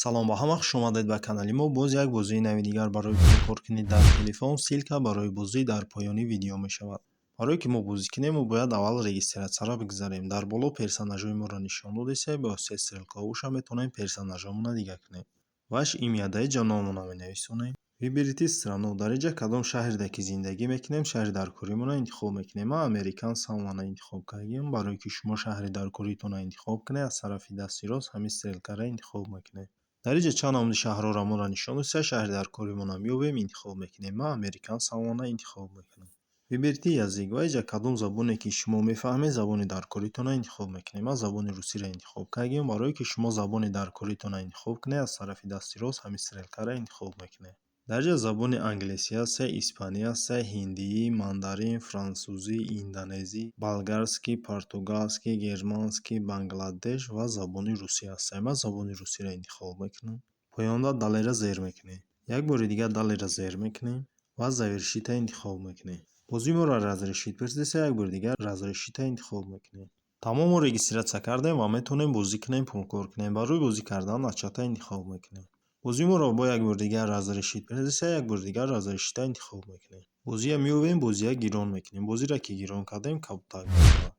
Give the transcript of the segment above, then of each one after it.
Салом ба ҳама, хушомадед ба канали мо. Боз як бозии нави дигар барои пулкоркунӣ дар телефон. Ссылка барои бозӣ дар поёни видео мешавад. Барое ки мо бозӣ кунем, мо бояд аввал регистратсияро бигзарем. Дар боло персонажҳои моро нишон додесай, бо воситаи стрелкаҳо боша метавонем персонажҳомонро дигар кунем. Ваш имя, дар инҷа номонро менависонем. Выберите страну. Дар инҷа кадом шаҳреда ки зиндагӣ мекунем, шаҳри даркоримонро интихоб мекунем. Ман Американ Самоаро интихоб кардем. Барое ки шумо шаҳри даркоритонро интихоб кунед, аз тарафи дасти рост ҳамин стрелкаро интихоб мекунед. Дар инҷа чанд намуди шаҳрҳоро моро нишон додааст. Шаҳри даркоримонро меёбем, интихоб мекунем. Ман Американ Самоаро интихоб мекунам. Выберите язык. Ва инҷа кадом забоне ки шумо мефаҳмед, забони даркоритонро интихоб мекунед. Ман забони русиро интихоб кардем. Барое ки шумо забони даркоритонро интихоб кунед, аз тарафи дасти рост ҳамин стрелкаро интихоб мекунед. Дар инҷа забони англисӣ ҳастае, испанӣ ҳастае, ҳиндиӣ, мандарин, франсузӣ, индонезӣ, болгарский, португалский, германский, бангладеш ва забони русӣ ҳастае. Ман забони русиро интихоб мекунам. Поёнда «Далее»ро зер мекунем. Як бори дигар «Далее»ро зер мекунем ва «Завершить»а интихоб мекунем. Бозии моро «Разрешить» пурсидааст, як бори дигар «Разрешить»а интихоб мекунем. Тамом, мо регистратсия кардем ва метавонем бозӣ кунем, пулкор кунем. Барои бозӣ кардан «Начать»а интихоб мекунем. Бозии моро бо як бори дигар «Разрешить» пурсидааст, як бори дигар «Разрешить»а интихоб мекунем. Бозия меёбем, бозия гирон мекунем. Бозиро ки гирон кардем, кабутак мешавад.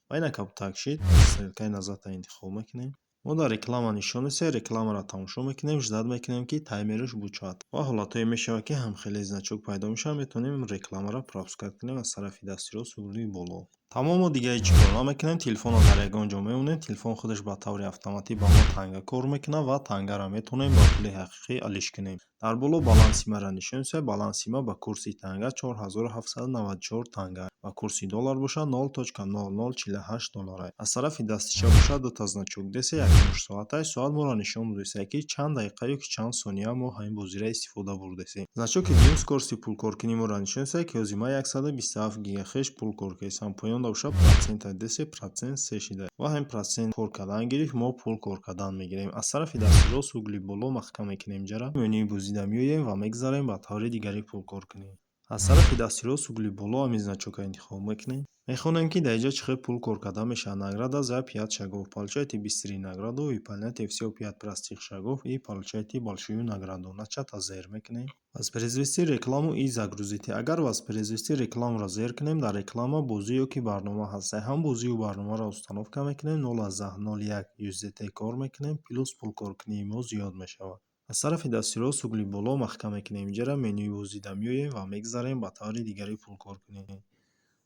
Ва ина кабутак шид, стрелкаи назад интихоб мекунем. Мо дар реклама нишон додем, рекламаро тамошо мекунем, ждать мекунем, ки таймераш бучад. Ва ҳолатҳое мешавад, ки ҳамхеле значок пайдо мешавад, метавонем рекламаро пропускать кунем аз тарафи дасти рост угли боло. Тамом, мо дигар ҳеҷ кор намекунем, телефонро дар ягон ҷо мемонем, телефон худаш ба таври автоматӣ ба мо танга кор мекунад ва тангаро метавонем ба пули ҳақиқӣ алиш кунем. Дар боло баланси маро нишон медиҳад. Баланси ма ба курси танга 4794 танга, ба курси доллар бошад 0.0048 доллар. Аз тарафи дасти чап бошад дута значок десе, якумаш соаташ, соат моро нишон додааст, ки чанд дақиқа ё ки чанд сония мо ҳамин бозиро истифода бурдасем. Значоки дуюм скорости пулкоркунии моро нишон медиҳад, ки ҳозир ман 127 гигахеш пул кор кардам. Поёнда бошад процента десе, процент се шида ва ҳамин процент кор кардан гирифт, мо пул кор кардан мегирем. Аз тарафи дасти рост угли боло маҳкам мекунем ҷара. Миёнии бозида меоем ва мегзарем ба таври дигари пулкоркунӣ. Аз тарафи дасти рост угли боло ҳамин значокро интихоб мекунем. Мехонем, ки дар инҷа чӣ хел пул кор карда мешавад. Награда за пять шагов. Получайте быстрые награду, выполняйте всего пять простых шагов и получайте большую награду. «Начать»а зер мекунем. Воспроизвести рекламу и загрузите. Агар «Воспроизвести рекламу»ро зер кунем, дар реклама бозӣ ё ки барнома ҳаст. Ҳам бозию барномаро установка мекунем, 0.01 USDT кор мекунем, плюс пулкоркунии мо зиёд мешавад. Аз тарафи дасти рост угли боло маҳкам мекунем инҷара, менюи бозида меоем ва мегзарем ба таври дигари пулкоркунӣ.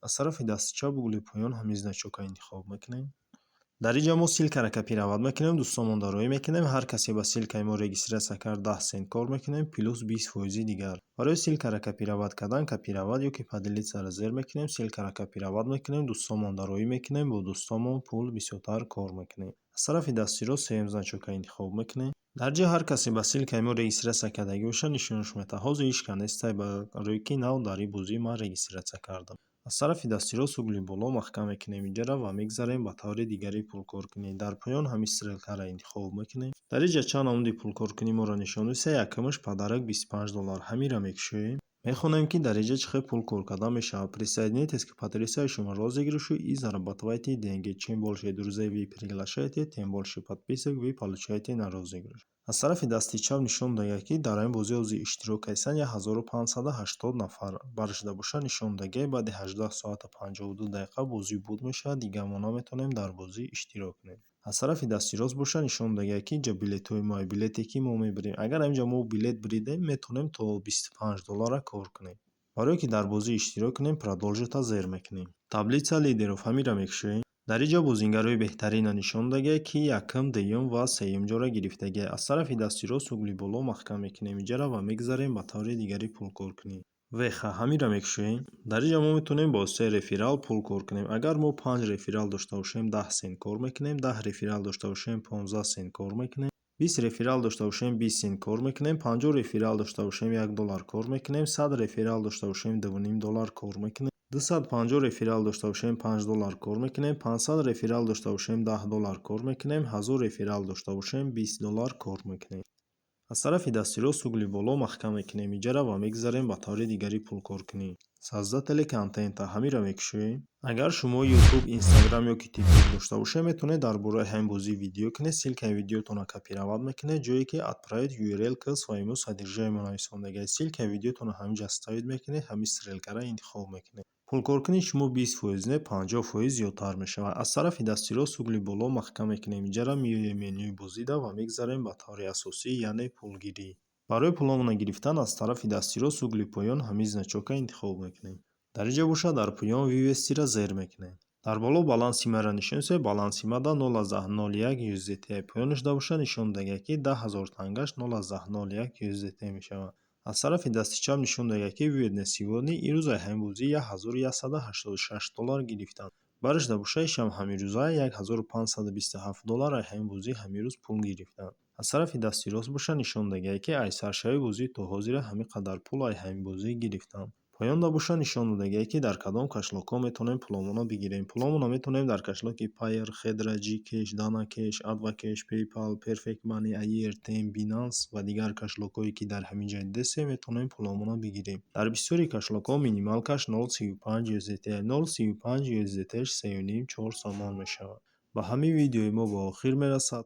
Аз тарафи дасти чап угли поён ҳамин значокро интихоб мекунем. Дар инҷа мо ссылкаро копировать мекунем, дӯстонмонро роӣ мекунем. Ҳар касе ба ссылкаи мо регистратсия кард, 10 сент кор мекунем, плюс 20 фоизи дигар. Барои ссылкаро копировать кардан «Копировать» ё ки «Поделиться»ро зер мекунем, ссылкаро копировать мекунем, дӯстонмонро роӣ мекунем, бо дӯстонмон пул бисёртар кор мекунем. Аз тарафи дасти рост сеюм значокро интихоб мекунем. Дар ҷа ҳар касе ба ссылкаи мо регистратсия кардагӣ бошад, нишонаш медиҳад. Ҳозир ҳеҷ кас нестай, барое ки нав дар ин бозӣ ман регистратсия кардам. Аз тарафи дасти рост угли боло маҳкам мекунем инҷара ва мегзарем ба таври дигари пулкоркунӣ. Дар поён ҳамин стрелкаро интихоб мекунем. Дар инҷа чанд намуди пулкоркунӣ моро нишон додааст. Якумаш подарок 25 доллар. Ҳаминро мекушоем. Мехонем, ки дар инҷа чӣ хел пул кор карда мешавад. Присоединяйтесь к потрясающему розыгрышу и зарабатывайте деньги. Чем больше друзей вы приглашаете, тем больше подписок вы получаете на розыгрыш. Аз тарафи дасти чап нишон додагист, ки дар ин бозӣ ҳозир иштирок кардастанд 1580 нафар. Баршуда бошад, нишон додагист, баъди 18 соату 52 дақиқа бозӣ буд мешавад, дигар мо наметавонем дар бозӣ иштирок кунем. Аз тарафи дасти рост бошад, нишон додагист, ки инҷа билетҳои мо, билете ки мо мебарем. Агар инҷа мо билет биридем, метавонем то 25 доллара кор кунем. Барое ки дар бозӣ иштирок кунем, «Продолжить»а зер мекунем. Таблица лидеров, ҳаминро мекушоем. Дар инҷо бозингарои беҳтаринро нишон додагист, ки якум, дуюм ва сеюм ҷоро гирифтагист. Аз тарафи дасти рост угли боло маҳкам мекунем инҷаро ва мегзарем ба таври дигари пулкоркунӣ. Веха, ҳаминро мекушоем. Дар инҷа мо метавонем бо воситаи реферал пул кор кунем. Агар мо панҷ реферал дошта бошем, 10 сент кор мекунем, 10 реферал дошта бошем, 15 сент кор мекунем, 20 реферал дошта бошем, 20 сент кор мекунем, 50 реферал дошта бошем, 1 доллар кор мекунем, 100 реферал дошта бошем, 2,5 доллар кор мекунем, 250 реферал дошта бошем, 5 доллар кор мекунем, 500 реферал дошта бошем, 10 доллар кор мекунем, 1000 реферал дошта бошем, 20 доллар кор мекунем. Аз тарафи дасти рост угли боло маҳкам мекунем иҷара ва мегзарем ба таври дигари пулкоркунӣ. Создатели контента, ҳаминро мекушоем. Агар шумо YouTube, Instagram ё ки TikTok дошта бошед, метавонед дар бораи ҳамин бозӣ видео кунед. Ссылкаи видеотонро копировать мекунед, ҷое ки «Отправить URL к своему содержимому» нависондагиа. Ссылкаи видеотонро ҳамин ҷа вставить мекунед, ҳамин стрелкаро интихоб мекунед. Пулкоркунии шумо 20% не, 50% зиёдтар мешавад. Аз тарафи дасти рост угли боло маҳкам мекунем иҷара, меоем менюи бозида ва мегзарем ба таври асосӣ, яъне пулгирӣ. Барои пуломона гирифтан аз тарафи дасти рост угли поён ҳамин значокка интихоб мекунем. Дар инҷа бошад, дар поён «Вывести»-ра зер мекунем. Дар боло баланси маро нишон диҳед, баланси мада 0,01 USDT. Поёнашда бошад, нишон додагиа, ки 10 000 тангаш 0,01 USDT мешавад. Аз тарафи дасти чап нишон додагиа, ки «Вывод на сегодня», имрӯз аз ҳамин бозӣ 1186 доллар гирифтам. Барашда бошад, ишам ҳамин рӯза 1527 доллар аз ҳамин бозӣ ҳамин рӯз пул гирифтам. Аз тарафи дасти рост бошад, нишон додагиа, ки аз саршавии бозӣ то ҳозира ҳамин қадар пул аз ҳамин бозӣ гирифтам. Поёнда бошад, нишон додагиа, ки дар кадом кошелёкҳо метавонем пуломонро бигирем. Пуломонро метавонем дар кошелёки Payeer, Хедра, Gcash, Dana Cash, AdvCash, PayPal, Perfect Money, Airtm, Binance ва дигар кошелёкҳое, ки дар ҳамин ҷа дидастем, метавонем пуломонро бигирем. Дар бисёри кошелёкҳо минималкаш 0,35 USDT, 0,35 USDT 3,5-4 сомон мешавад. Ба ҳамин видеои мо ба охир мерасад.